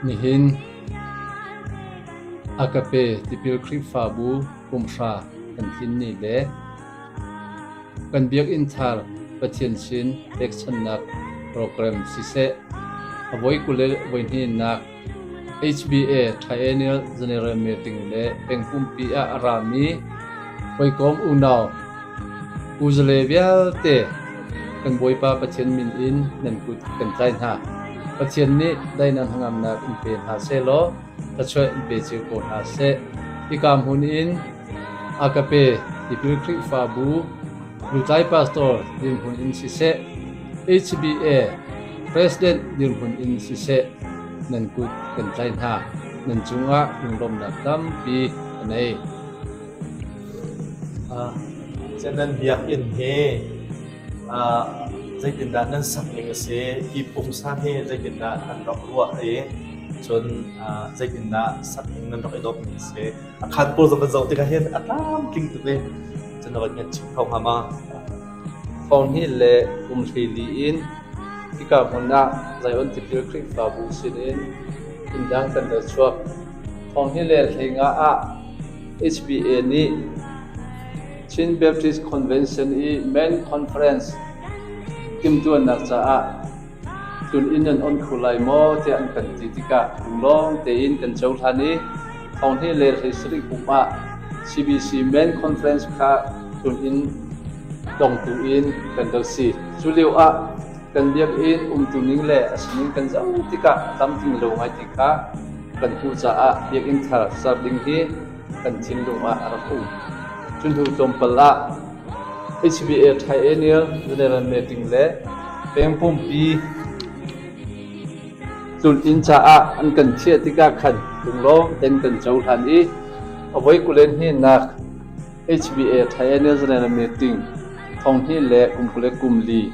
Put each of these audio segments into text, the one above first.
Nihin Agape Tipil Khrihfabu kumhra kan tlin ni le kan biakinn thar Pathian sin pekchanhnak program siseh, a voi 22nak HBA Triennial General Meeting le peng pumpi ah a rami hawikom unau uzale vialte kan Bawipa Pathian min in nan kut kan tlai hna. Pathian nih daihnak hnangamnak in pe hna sehlaw thluachuah in pe cio ko hna seh. Hika hmun in Agape Tipil Khrihfabu lutlai pastor dirhmun in siseh, HBA President dirhmun in siseh nan kut kan tlai hna. Nan cungah lunglawmhnak tampi ka nei. Nan biakinn hi zeitindah nan sak ning a si? Hi pungsan hi zeitindah nan rak ruah i cun zeitindah sak ning nan rak i dawt ning a si? A khaan pawl zong kan zoh tikah hin a tlamtling tuk i cun na van kan chim kho hnga ma? Thawng hnih le kum 14 in hika hmun ah Zion Tipil Khrihfabu sinin inn dang kan ra chuak. Thawng hnih le 15 ah HBA nih Chin Baptist Convention i Main Conference timhtuahnak caah tlun inn nan on kho lai maw tiah an kan ti tikah lunglawm tein kan cohlan i thong hnih le 17 kum ah CBC Main Conference kha tlun inn dongtu in kan rak si. Cu lio ah kan biakinn umtuning le a sining kan zoh tikah tlamtling lo ngai ti kha kan hmuh caah biakinn thar ser ding hi kan thinlung ah a rak um. Cu hnu tlawmpal ah HBA Triennial General Meeting le peng pumpi tlun-inn caah an kan thiah tikah khan lunglawm tein kan cohlan i a voi 22nak HBA Triennial General Meeting thong hnih le kum 24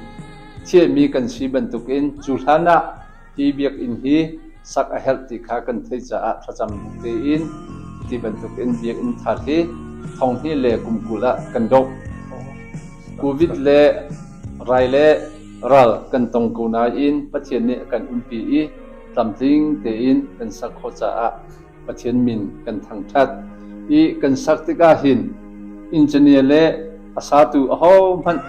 thiahmi kan si bantukin cu hlan ah hi biakinn hi sak a herh ti kha kan theih caah thlacam tein ti bantukin biakinn thar hi thong hnih le kum 20 ah kan doh. Covid le rai le ral kan tong ko nain Pathian nih a kan umpi i tlamtling tein kan sak khawh caah Pathian min kan thangṭhat i kan sak tikah hin engineer le a satu ahohmanh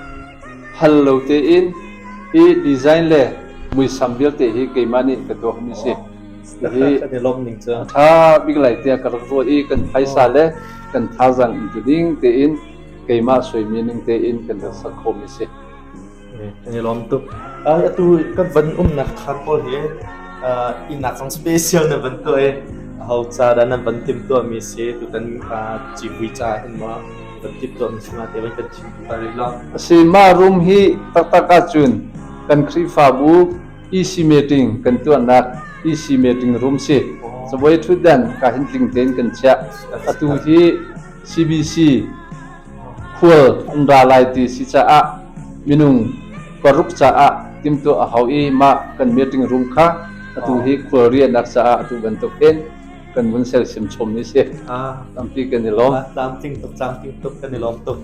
hal lo tein hi design le muisam vialte hi keimah nih ka tuahmi si. Hi a ṭha bik lai tiah ka rak ruah i kan phaisa le kan thazaang in tu ding tein keimah suaimi ning tein kan rak sak khawhmi si. Kan i lawm tuk. Atu kan van umnak khaan pawl hi innak zong special na van tuah i aho ca dah nan van timhtuahmi si tutan civui ca hin maw van timhtuahmi si ma te van kan chim ta rih lo. Asi mah room hi taktak ahcun kan Khrihfabu EC meeting kan tuahnak EC meeting room si. Cabuai ṭhutdan ka hin tling tein kan chiah. Atu hi CBC khual an ra lai ti si caah minung paruk caah timhtuah a hau i mah kan meeting room kha atu hi khual riahnak caah atu bantuk hin kan vun sersiam chommi si. Tampi kan i lawm. Tlamtling tuk, tlamtling tuk, kan i lawm tuk.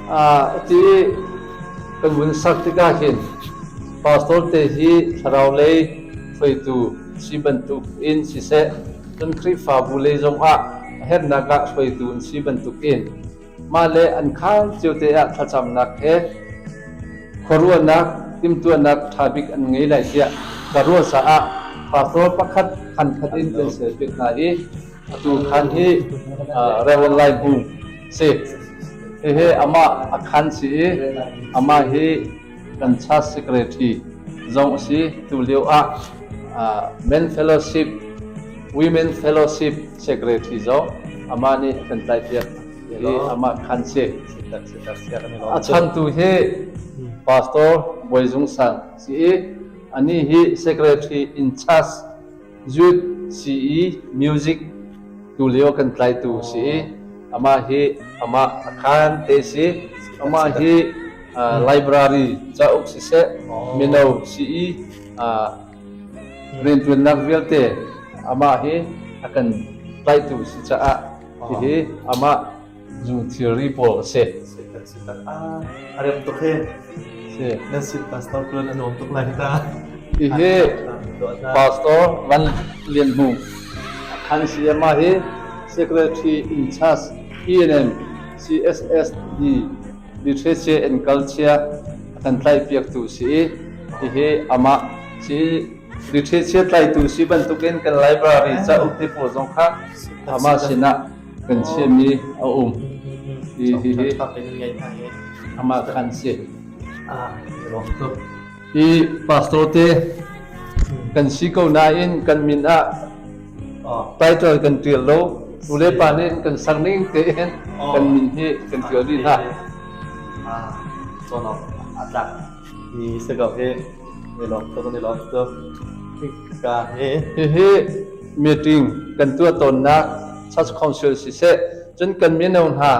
Ati kan vun sak tikah hin pastor te hi thlarau lei hruaitu si bantuk in siseh Cun Khrihfabu lei zongah a herhnak ah hruaitu an si bantukin mah le an khaan cio te ah thlacamnak he khuaruahnak timhtuahnak ṭha bik an ngei lai tiah ka ruah caah pastor pakhat khan khat in kan serpiak hna i atu khaan hi Reverend Lai Hmung si. Hihi amah a khaan si i amah hi kan church secretary zong a si. Tu lio ah Men Fellowship, Women Fellowship secretary zong amah nih a kan tlaihpiak i amah khan si. A chantu hi Pastor Bawi Zung Sang si i anih hi secretary in charge Youth CE Music tulio kan tlaitu si i amah hi amah a khaan te si. Amah hi library cauk siseh mino CE rianṭuannak vialte amah hi a kan tlaitu si caah hihi amah zu thilri pawl a si. A rem tuk hi. Nan sin pastor tuan a nuam tuk lai ta. Hihi Pastor Van Lian Hmung Khan CMA hi Secretary in Charge ENM CSSD Literature and Culture a kan tlaihpiaktu si i hihi amah si literature tlaitu si bantukin kan library cauk te pawl zong kha amah sinah kan chiahmi a um. Hihi amah khan si. Hi pastor te kan si ko nain kan min ah title kan tial lo. Nu le pa nih kan sak ning tein kan min hi kan tial dih hna. Cawn awk a tlak mi si ko hi. Ni lawm tuk, ni lawm tuk. Ka hi. Hihi meeting kan tuah tawnnak Church Council siseh, cun kan mino hna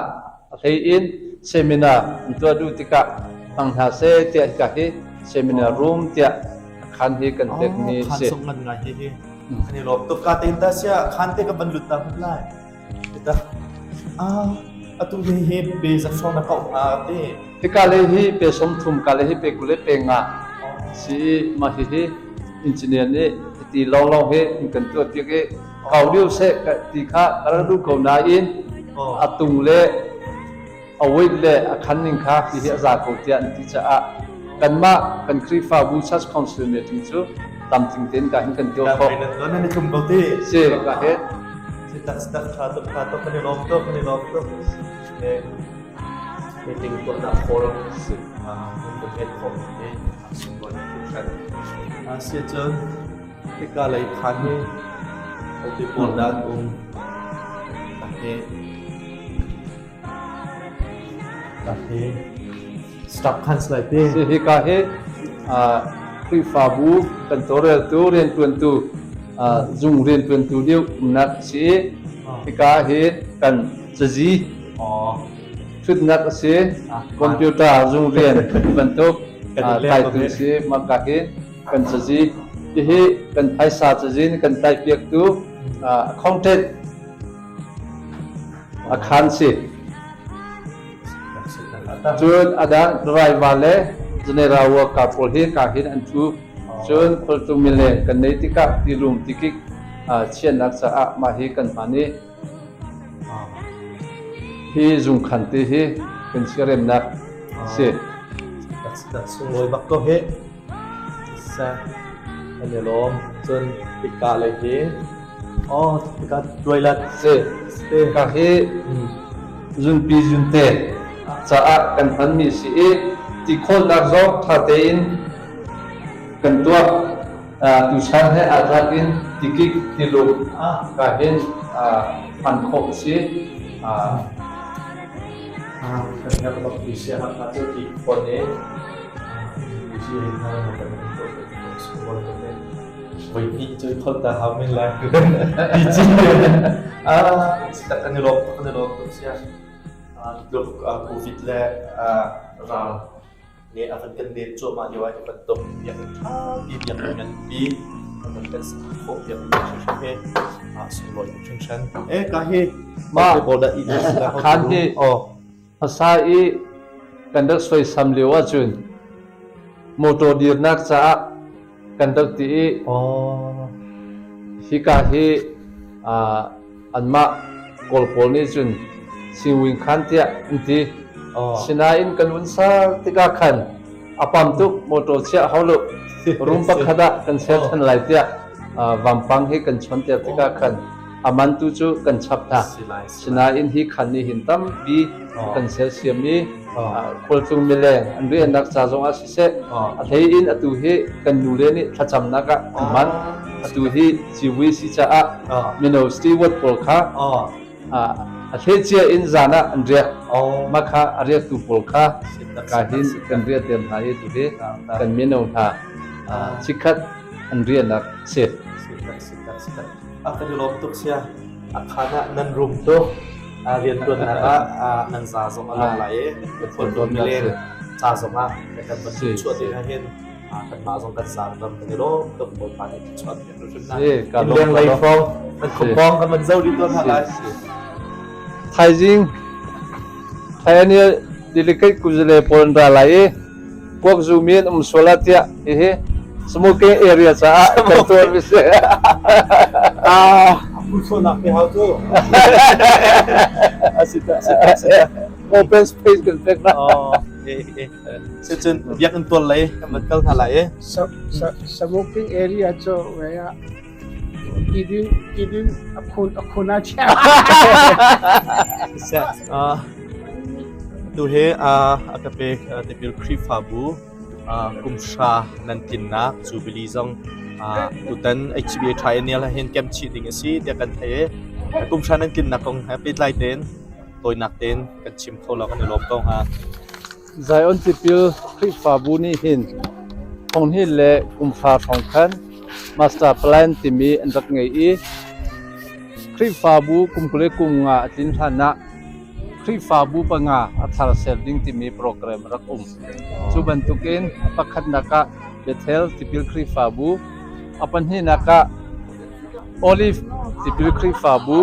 A hlei in seminar an tuah duh tikah hmang hna seh tiah hika hi seminar room tiah a khan hi kan pekmi a si. Khan sung ngan ngai hi hi. An i lawm tuk ka tein ta sia khan te ka van lut ta hmun lai. Ita ah atu hi hi pe zak song na kau hna te. Hika le hi pe som thum ka le hi pe kule pe nga si ma hi hi engineer nih ti lawng lawng hi in kan tuah piak i kau lio seh ti kha ka rak duh ko nain a tung le a weight le a khan ning kha hihi a za ko tiah an ti caah kanmah kan Khrihfabu Church Council meeting cu tamtling tein ka hin kan tuah khawh. Nan i tlum ko ti. Si ka he. Si tak tak tha tuk tha tuk kan i lawm tuk kan i lawm tuk. Meeting tuahnak hall si. Kan ngeih khawh mi sunglawi hringhran. Si cun Hika lei khaan hi hote pawl dah an um? Ka hi staff khan si lai ti. Si hika hi Khrihfabu kan tawlreltu riantuantu zung riantuantu deuh umnak a si i hika hi kan cazi thutnak a si. Computer zung rian bantuk tlaitu si mah ka hi kan cazi hihi kan phaisa cazin kan tlaihpiaktu accountant a khan si. Cun adang driver le general worker pawl hi ka hin an thu. Cun khualtlung mileng kan nei tikah tilum tikik chiannak caah mah hi kan hman i hi zungkhan te hi kan siaremnak si. Sunglawi bak ko hi. Sa an i lawm. Cun hika lei hi oh hika toilet si. Hika hi zunpi zunte caah kan hmanmi si i ti khawlnak zong ṭha tein kan tuah. Tuchan he aa tlak in tikik tiluk ka hin hman khawh a si. Kan herh bak ti si Hakha cu ti khawn i si hna na kan voi hnih cu khol ta hau men lai ti ci ah kan i lawm kan i lawm tuk sia tluk covid le ral nih a van kan len cuahmah lio ah hi bantuk biakinn ṭhapi biakinn nganpi a van kan sak khawh biakinn hrimhrim hi sunglawi tuk hringhran. Eh ka hi mah pawl dah i khan hi hmasa i kan rak soisam lio ahcun motor dirnak caah kan rak ti i hika hi anmah Kawl pawl nih cun Singwin khan tiah an ti. Sinain kan vun ser tikah khan a pam tuk motor chiah hau lo room pakhat ah kan ser than lai tiah vampang hi kan chonter tikah khan a man tu cu kan chap hna. Sinain hi khan nih hin tampi kan sersiam i khualtlung mileng an riannak ca zong ah siseh a hlei in atu hi kan nule nih thlacamnak ah an hman. Atu hi civui si caah mino steward pawl kha a hleicia in zan ah an riak. Mah kha a riaktu pawl kha ka hin kan riahter hna i tu hi kan mino hna chikkhat an riahnak a si. A kan i lawm tuk sia. A khan ah nan rum tuk. Riantuannak ah nan za zong a lawm lai i khualtlawn mileng ca zong ah kan van chuah te hin kanmah zong kan zaang ram kan i lawm tuk Bawipa nih chuah piak hrimhrim hna. Leng lei hrawng kan khuapawng kan van zo dih tuan hna lai. Thaizing Pioneer delegate kuzale pawl an ra lai i kuak zumi an um sual ah tiah hihi Smoking area caah kan tuah mi si. Ah, Phuchuahnak te hau cu. asi ta, asi ta, asi ta. Open space kan pek na. Oh, eh, eh. Si cun biakinn tual lei kan van kal hna lai eh. Smoking area cu wei ah kidin kidin a khun a chia. Seh, tu hi a ka pek tipil Khrihfabu kum hra nan tlinnak Jubilee zong tutan HBA Triennial ah hin kem chih ding a si tiah kan theih i kum hra nan tlinnak kong he pehtlai tein tawinak tein kan chim kho lo kan i lawm ko hnga. Zion Tipil Khrihfabu nih hin thonghnih le kumhra hrawng khan Master Plan timi an rak ngei i Khrihfabu kum 20 le kum nga a tlin hlan ah Khrihfabu panga a thar ser ding timi program a rak um. Cu bantukin a pakhatnak ah Bethel Tipil Khrihfabu, a pahnihnak ah Olive Tipil Khrihfabu,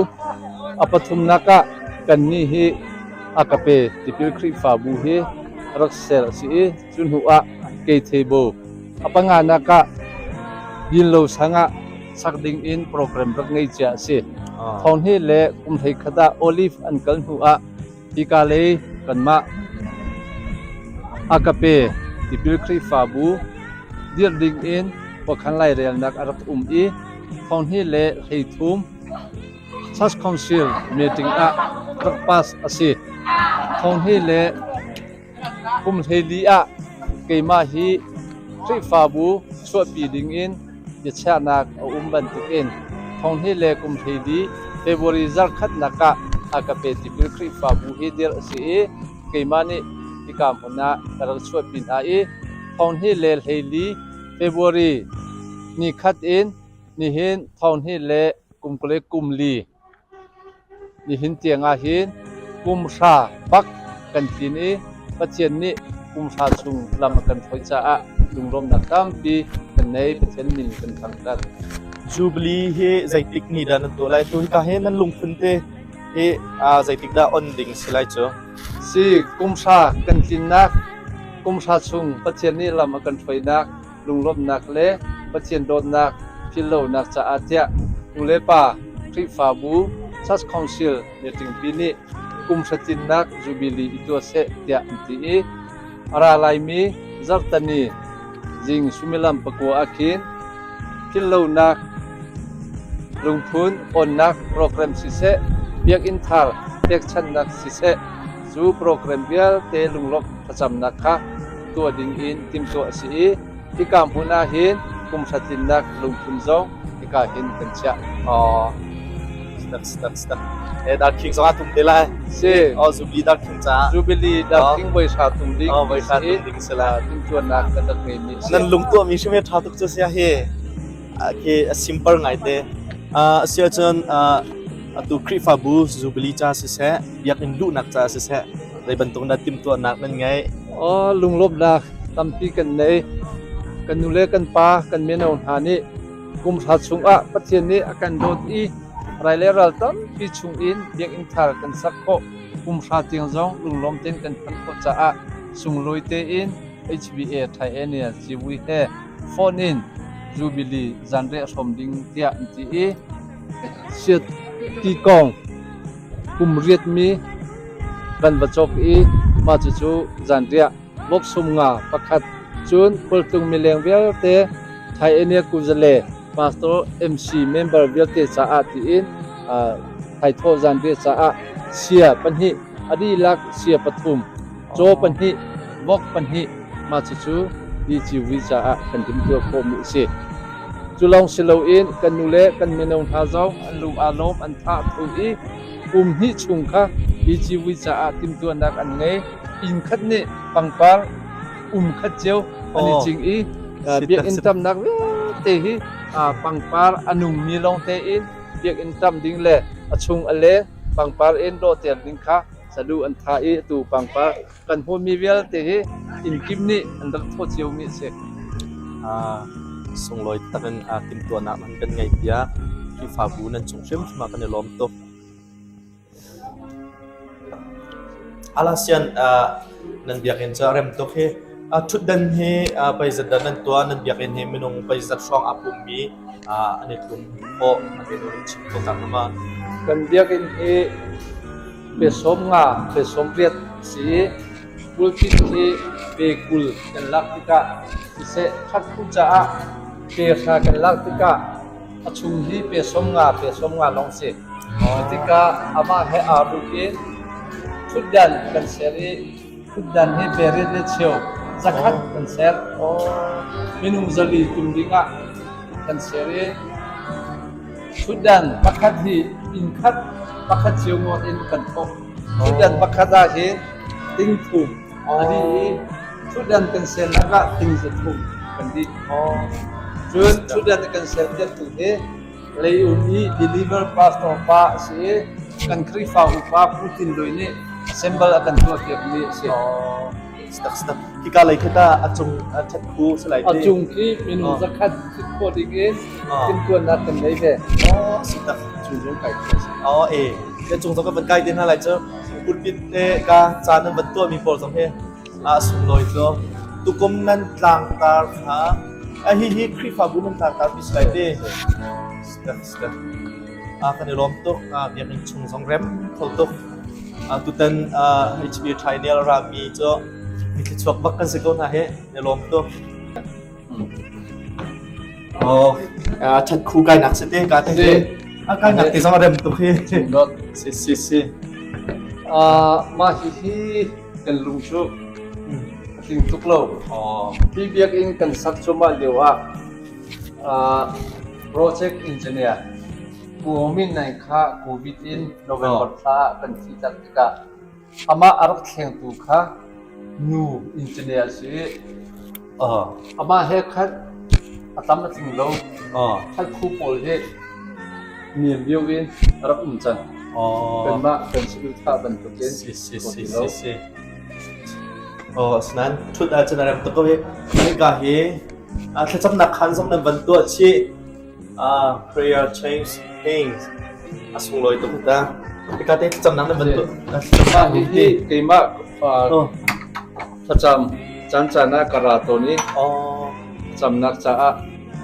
a pathumnak ah kannih hi a ka pe Tipil Khrihfabu hi rak ser a si i cu hnu ah Keitheibo a panganak ah Dinlo sang ah sak ding in program rak ngei cia a si. Thonghnih le kum 11 ah Olive an kal hnu ah hika lei kanmah a ka pe Tipil Khrihfabu dirh ding in khuakhan lairelnak a rak um i thonghnih le 13 Church Council meeting ah rak pass a si. Thonghnih le kum 14 ah keimah hi Khrihfabu chuahpi dingin biachiahnak a um bantukin thonghnih le kum 14 February zarhkhatnak ah a ka pe tipil Khrihfabu hi dirh a si i keimah nih hika hmun ah ka rak chuahpi hna i thonghnih le 14 February ni khat in nihin thonghnih le kum 20 le kum li Nihin tiang ahhin kum hra bak kan tlin i Pathian nih kum hra chung lam a kan hruai caah lunglawmhnak tampi kan nei. Pathian min kan thangṭhat. Jubilee hi zeitik ni dah nan tuah lai? Tu hika hi nan lungphun te hi zeitik dah on ding si lai cu? Si, kum hra kan tlinnak, kum hra chung Pathian nih lam a kan hruainak lunglawmhnak le Pathian dawtnak philhlonak caah tiah nulepa Khrihfabu Church Council meeting pi nih kum hratlinnak Jubilee i tuah seh tiah an ti i a ra laimi zarhtani zing suimilam 9 ah khin philhlonak lungphun onnak program siseh biakinn thar pekchanhnak siseh cu program vialte lunglawmh thlacamnak kha tuah ding in timhtuah a si i hika hmun ah hin kum hratlinnak lungphun zong hika hin kan chiah. Oh, stak stak stak. Eh, Dark King zong a tum te lai. Si. Oh, Jubilee Dark King ca. Jubilee Dark King voi hra tum ding. Oh, voi hra tum ding si la. Timhtuahnak kan rak ngeimi a si. Nan lungtuah mi hrim he tha tuk cu sia hi. Khi a simple ngai te. Sia cun atu Khrihfabu Jubilee ca siseh, biakinn luhnak ca siseh, zei bantuk na timhtuahnak nan ngeih? Aw, lunglawmhnak tampi kan nei. Kan nu le kan pa, kan mino hna nih kum hra chungah Pathian nih a kan dawt i rai le ral tampi chungin biakinn thar kan sak khawh. Kum hra tiang zong lunglawm tein kan phanh khawh caah sunglawi tein HBA Triennial civui he phone in Jubilee zanriah hrawm ding tiah an ti i siat ti kong kum riatmi kan va cawk i mah cucu zanriah vok sum nga pakhat cun khualtlung mileng vialte Thai-enia kuzale pastor MC member vialte caah tiin thaithawh zanriah caah sia pahnih a dihlak sia pathum caw pahnih vok pahnih mah cucu DCV caah kan timhtuah khawhmi a si. Cu lawng si loin kan nu le kan mino hna zong an lung aa lawm, an tha a tho i kum hnih chung kha hi civui caah timhtuahnak an ngei. Inn khat nih pangpar um khat cio an i cing i biakinn tamnak vialte hi pangpar a nungmi lawng tein biakinn tam ding le a chung a leng pangpar in dawhter ding kha saduh an tha i atu pangpar kan hmuhmi vialte hi inn kip nih an rak thawh ciomi a si. Sunglawi tak in timhtuahnak nan kan ngeih tiah Khrihfabu nan cung hrimhrim ah kan i lawm tuk. Alasian nan biakinn cu a rem tuk hi. Ṭhutdan hi peizat dah nan tuah? Nan biakinn hi minung peizat hrawng aa pummi an i tlum khawh a ti in chim kho ta hnga ma? Kan biakinn hi pe 50, pe 80 si i pulpit hi pe 20 kan lak tikah siseh ṭhat caah pe 10 kan lak tikah a chung hi pe 50, pe 50 lawng si. Cutikah amah he aa ruk in ṭhutdan kan ser i ṭhutdan hi pe riat le cheu 100 kan ser. Minung 400 tum dingah kan ser i ṭhutdan pakhat hi inn khat pakhat cio ngawt in kan thawk. Ṭhutdan pakhat ah hin ting thum a dih i ṭhutdan kan sernak ah ting 300 kan dih. Cun ṭhutdan kan serpiaktu hi Leium i Believer pastor pa a si i kan Khrihfa upa Pu Tin Lui nih assemble a kan tuahpiakmi a si. Hika lei khi tah a cung a ṭhat khu si lai A cung khi minung 100 thut khawh ding in timhtuahnak kan ngei ve. Si tak. Cung zong kai khawh a si. Oh e. Ke cung zong kan van kai te hna lai cu. Pulpit te ka caan nan van tuahmi pawl zong hi a sunglawi tuk. Tukum nan tlangtar kha a hi hi Khrihfabu nan tlangtar mi si lai te. Tak tak. A kan i lawm tuk. Biakinn chung zong rem kho tuk. Tutan HB Triennial rami cu mitthli chuak bak kan si ko hna hi. I lawm tuk. Oh, ṭhat khu kainak si te ka te hi. A kainak te zong a rem tuk hi. Si si si. Mah hihi kan lung cu a tling tuk lo. Hi biakinn kan sak cuahmah lio ah project engineer Pu Min Naing kha COVID in November thla ah kan thih tak tikah amah a rak thlengtu kha nu engineer a si i amah he khan a tlam a tling lo. Thalkhu pawl hi niam lio in a rak um cang. Kanmah kan saduhthah bantukin Si si si si si. Oh, asinain ṭhut ahcun a rem tuk ko hi. Hika hi thlacamnak khaan zong nan van tuah chih. Prayer change things. A sunglawi tuk ta. Hika te thlacamnak nan van tuah. Mah hihi keimah thlacam caan caan ah ka ra tawn i thlacamnak caah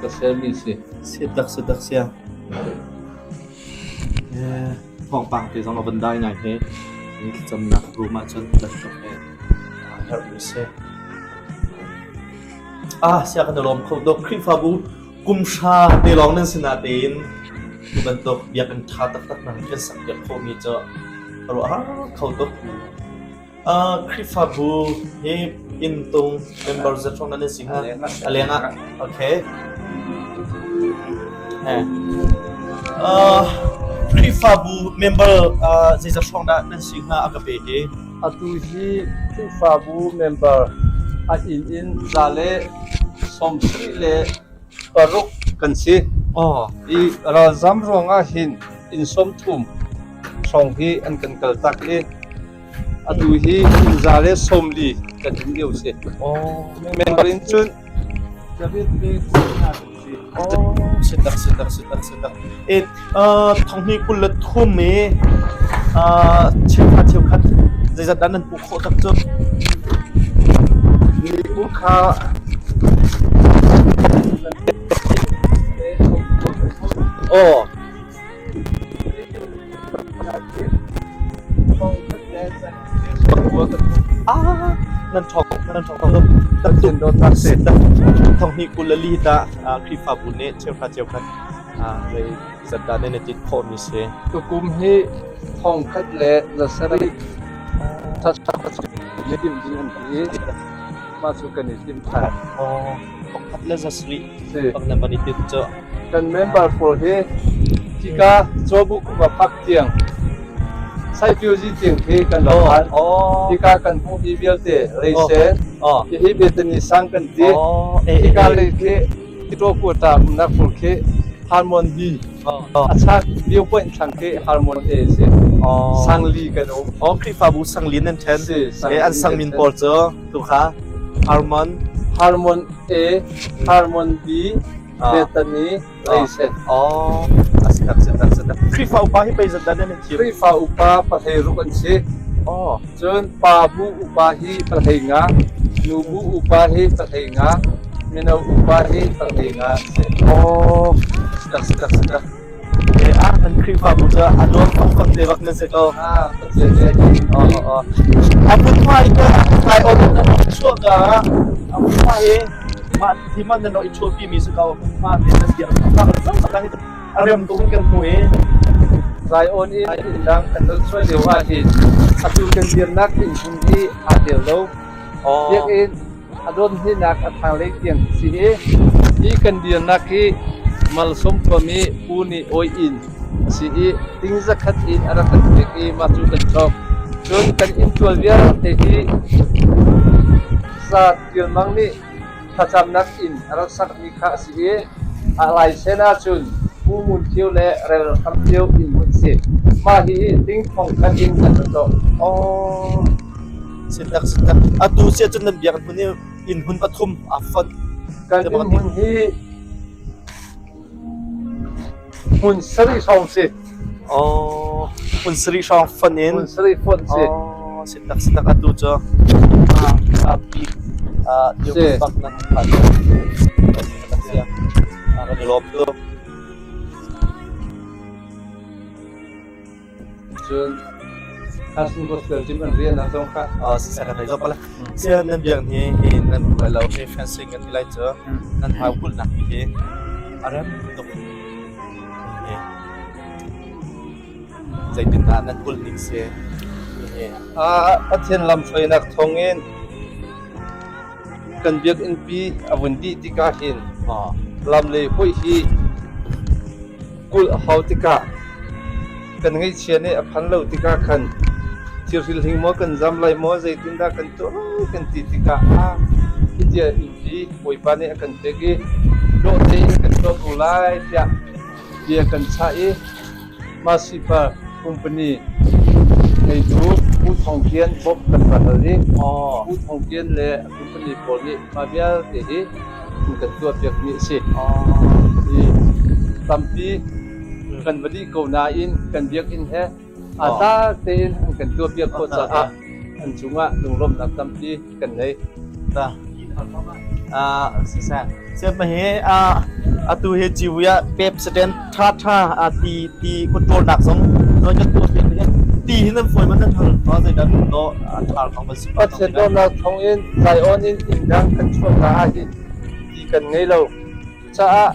ka sermi si. Si tak si tak sia. Thawngpang te zong a van dai ngai hi. Hi thlacamnak room ahcun bantuk he aa herhmi si. Ah, sia kan i lawm kho tuk. Khrihfabu kum hra te lawng nan si natein tu bantuk biakinn ṭha taktak nan kan sakpiak khawhmi cu ka ruah har kho tuk. Khrihfabu hi inntung member zat hrawng nan si hnga? A leng ah. Okay. Khrihfabu member zeizat hrawng dah nan si hnga a ka pe hi? Atu hi Khrihfabu member a inn in 176 kan si. I ralzam ruangah hin inn 30 hrawng hi an kan kaltak i Atu hi inn 140 kan um lio si. Member in cun David Big hna kan si. Si tak si tak si tak si tak. E 2023 i cheukhat cheukhat zeizat dah nan puk khawh tak cu? Ni kha Oh. Nan ṭhawng nan ṭhawng 2024 ta Khrihfabu nih cheuhra cheukhat zei zat dah nan i tinh khawhmi si? Tukum hi 1700 timh ding an ti i mah cu kan i tim ṭhan. 1700 bak nan van i tinh cu. Kan member pawl hi hika Cawbuk va phak tiang Saipiuzi tiang khi kan va phan. Hika kan hmuhmi vialte leisen, hihi Bethany sang kan ti. Hika lei khi Tito Quota umnak pawl khi Harmon B. A chak viewpoint thlang khi Harmon A si. Sangli kan um. Oh, Khrihfabu sangli nan ṭhen. An sangmin pawl cu tu kha Harmon Harmon A, Harmon B, Bethany, Leisen. Oh, a si tak, si tak, si tak. Khrihfa upa hi pei zat dah nan thim? Khrihfa upa 16 an si. Oh. Cun pa bu upa hi 15. Nubu upa hi 15, mino upa hi 15 a si. Oh, sitak sitak sitak. Eh, ah, kan Khrihfabu cu a nuam fangfang te bak nan si ko. Ah, Pathian nih a ti. Oh, oh, oh. A hmunhma i ka ai on nan rak chuah ka a hmunhma hi mah thi man nan rak i chuahpi mi si ko hmunhma te nan biak tak zong tak hi a rem tuk in kan hmu i Zion in inndang kan rak chuah lio ah hin atu kan dirnak innhmun hi aa tel lo. Biakinn a don hnihnak a thanglei tiang si i hi kan dirnak hi Malsawm khuami Pu Ni Awi inn a si i ting zakhat in a rak kan pek i mah cu kan cawk. Cun kan inntual vialte hi Sa Tial Mang nih thlacamnak inn a rak sakmi kha a si i a laisen ahcun Pu Ngun Thio le Rel Hram Thio inn hmun a si. Mah hihi ting thong khat in kan rak cawk. Oh, sitak sitak. Atu si ahcun nan biakinn hmun hi inn hmun pathum aa fonh. Kan inn hmun hi hmun sarih hrawng si. Oh, hmun sarih hrawng fonh in. Hmun sarih fonh si. Oh, sitak sitak atu cu a bik dirhmun bak nan phan. Kan i lawm tuk. Cun Carson Gospel team an rian ah zong kha Siseh kan thei zok pala. Sian nan biak ni hi nan ruai lo hi fencing kan ti lai cu nan hau kulhnak hi a rem tuk. Hi zeitindah nan kulh ning si? Hi Pathian lamhruainak thawngin kan biakinnpi a vun dih tikah hin lam lei hoih hi kulh a hau tikah kan ngaihchia nih a phan lo tikah khan thirhril hing maw kan zam lai maw zeitindah kan tuah lai kan ti tikah ah hitia innpi Bawipa nih a kan pek i dawh tein kan tuah ko lai tiah bia kan chah i Masipa company ngeitu Pu Thawng Kian bawmh kan va hal i Pu Thawng Kian le a company pawl nih mah vialte hi an kan tuahpiakmi a si. Hi tampi kan va dih ko nain kan biakinn he aa tlak tein an kan tuahpiak khawh caah an cungah lunglawmhnak tampi kan ngei. Siseh siapa hi atu hi ciwi ah pep seten tha tha ti ti control nak zong noi kan tuah piak hin ti hin nan fawi man nan hal to zei dan do thar kong ban si Pathian dawtnak thawng in Zion in inndang kan chuah ka ah hin ti kan ngei lo. Cucaah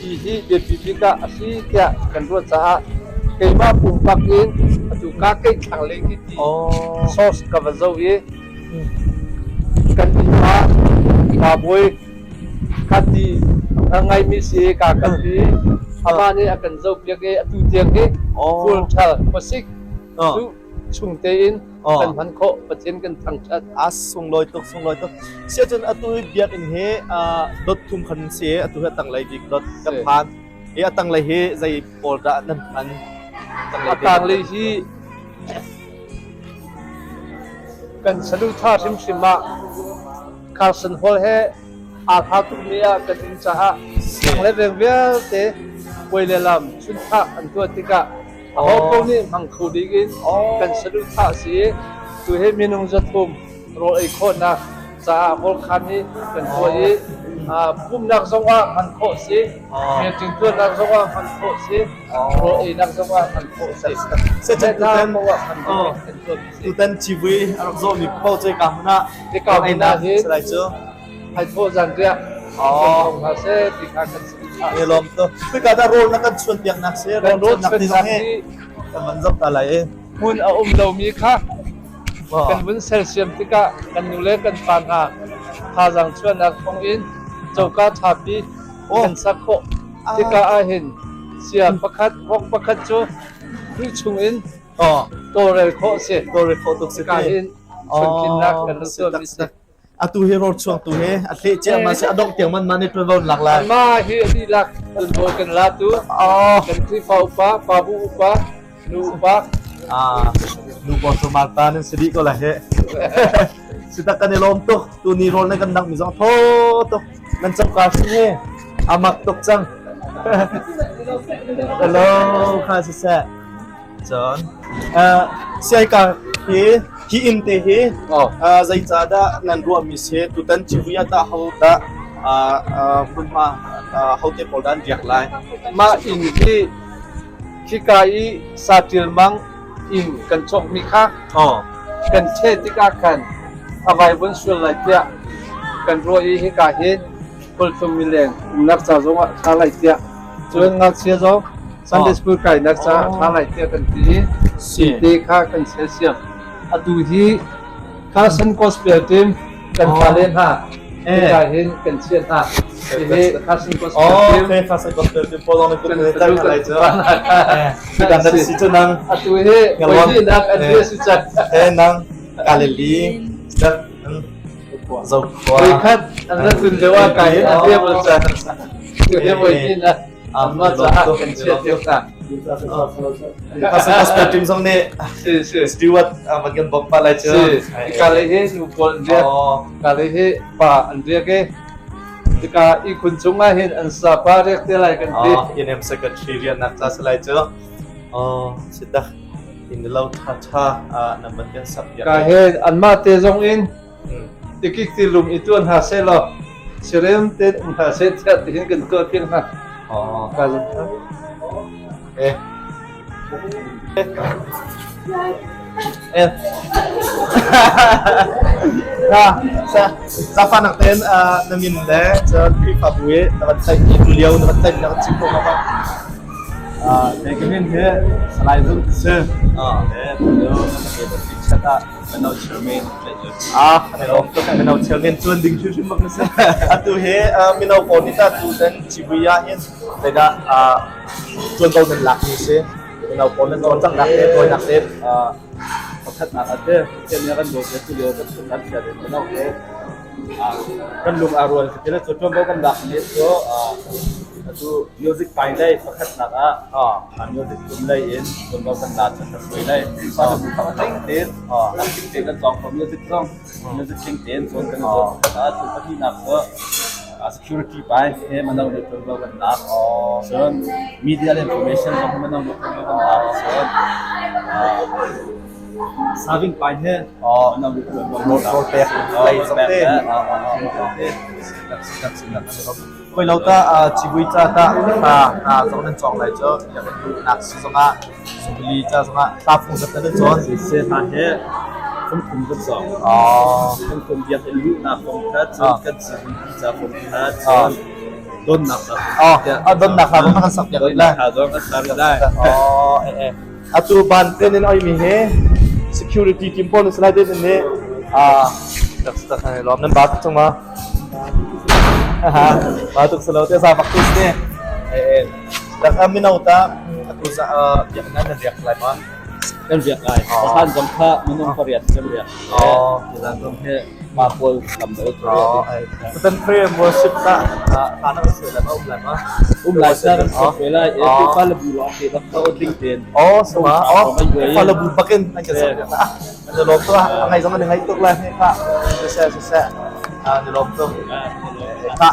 ti hi biapi bik ah a si tiah kan ruah caah keimah pumpak in atu ka keih thlanglei khi ti source ka va zoh i kan inn ah pa bawi kha ti a ngaimi si ka kan ti amah nih a kan zohpiak i atu tiang hi full ṭhal khuasik cu chung tein kan hman khawh. Pathian kan thangṭhat. A sunglawi tuk, sunglawi tuk. Siacun atu hi biakinn hi dot thum khan si, atu hi a tanglei bik dot kan phan. Hi a tanglei hi zei pawl dah nan hman? A tanglei hi kan saduhthah hrimhrim ah Carson Hall he aa thla tukmi ah kan um caah le veng vialte puai le lam chunthah an tuah tikah aho paoh nih hmang kho ding in kan saduhthah a si i tu hi minung 300 rawl ei khawhnak caah hawlkhan hi kan tuah i pumhnak zong ah hman khawh si, meeting tuahnak zong ah hman khawh si, rawl einak zong ah hman khawh si. Tutan civui a rak zawmi paoh cu ka hmun ah ka hmun ah hin thaithawh zanriah hna seh ti kha kan si. E lawm to. Kuika dah rawl na kan chuan piak nak si, rawl chuan nak ti zong hi kan van zoh ta lai i. Hmun a um lomi kha Kan vun sersiam tikah kan nu le kan pa hna thazaang chuahnak thawngin coka ṭhapi kan sak khawh. Hika ahhin sia pakhat, vok pakhat cu Khrih chungin tawlrel khawh a si. Tawlrel khawh tuk si. Hika hin chuankhinnak kan rak tuahmi si. Atu hi rawl chuang tu hi a hleh cia ma si a dongh tiang man ma nih ṭuanvo lak lai. Mah hi a dihlak ṭuanvo kan la tu kan Khrihfa upa, pabu upa, nu upa. Nu pawl cu Martha nan si dih ko lai he. Sitak kan i lawm tuk. Tuni rawl na kan dangh mi zong thaw tuk. Nan coka hrim hi a mak tuk cang. Hello, kha siseh. Cun, siai ka hi. Hi inn te hi zeicahdah nan ruahmi si? Tutan civui ah tah ho dah hmunhma hote pawl dah an riak lai? Mah inn hi khika i saṭil mang inn kan cawkmi kha kan ṭheh tikah khan a vaivuan sual lai tiah kan ruah i hika hin khualtlung mileng umnak ca zongah a ṭha lai tiah cun ngakchia zong Sunday school kainak caah a ṭha lai tiah kan ti i te kha kan sersiam. Atu hi Carson Gospel team kan fale hna hika hin kan chiah hna. Hihi Carson Gospel team. Okay, Carson Gospel team pawl lawng in kan kan lai cu. Tutan na si cu nang. Atu hi voihnihnak an ria si cang. Eh nang Galilee step Zokhua. Voikhat an rat tun lio ah kai an ria bal cang. Tu hi voihnihnak anmah caah kan chiah cio hna. Pastor team zong nih Stewart van kan bawmh pa lai cu. Ka le hi nu pawl an riak. Ka le hi pa an riak i tika ihkhun cung ah hin an sa pa riak te lai kan ti. NM secretary riannak ca si lai cu. Oh, si tak. In lo tha tha nan van kan sak piak. Ka he anmah te zong in tikik ti lum i tuan hna seh law sirem te um hna seh tiah tihin kan tuah piak hna. Ka zong Eh. Eh. Ha, sa sa nak ten na min le cun Khrihfabu i na van tlaih mi tu lio na van tlaih na van chim ko ma. Kei ka min hi Salai Zung ti si. Eh, tu lio na chat ah mino chairman Ah, mino chairman tuan ding hrimhrim bak na si. Atu hi mino pawl nih ta tu ten civui ah hin zeidah tuanvo nan lak mi si. Mino pawl nan cawlcang nak te, tawinak te. Pakhatnak ah te, Pathian nih a kan dawt le tu lio kan kan chia te mino he kan lung aa rual ti le cu tuanvo kan lak mi cu atu music pai lei pakhatnak ah music tum lei in tuanvo kan la cun ka hruai lei fa bu kha tling tein lam tling tein kan cawng kho music zong music tling tein cawn kan cawn ah cu pahnihnak cu security pai he mano nih tuanvo kan lak cun media le information zong mano nih tuanvo kan lak cun Saving pai he Rawl pek lei zong te. Koi lo ta civui ca ta ta ta zong nan cawng lai cu biakinn luhnak si zongah zubili ca zongah ta fung zat nan cawn. Se hna he fungthum kan cawng. Fungthum biakinn luhnak fung khat cun kan civui ca fung khat cun donnak ca fung. Donnak hla zong kan sak piak rih lai. Donnak hla zong kan sak rih lai. Atu ban ten in oimi hi security team pawl nan si lai te nih tak tak lawm nan ba tuk chung ma ba tuk salo te za bak tu si tak mino ta atu za biak nan nan riak lai ma kan riak lai han zong kha minung pariat kan riak zan zong he ma pawl lam do Tutan prayer worship ta ta na se la ma um lai ma um lai sa kan sok ve lai e tu fa le bu long te bak ta odling ten oh sama oh fa le bu bakin an kan sak na an lom to ngai zong an ngai tuk lai he kha se se se an lom to ka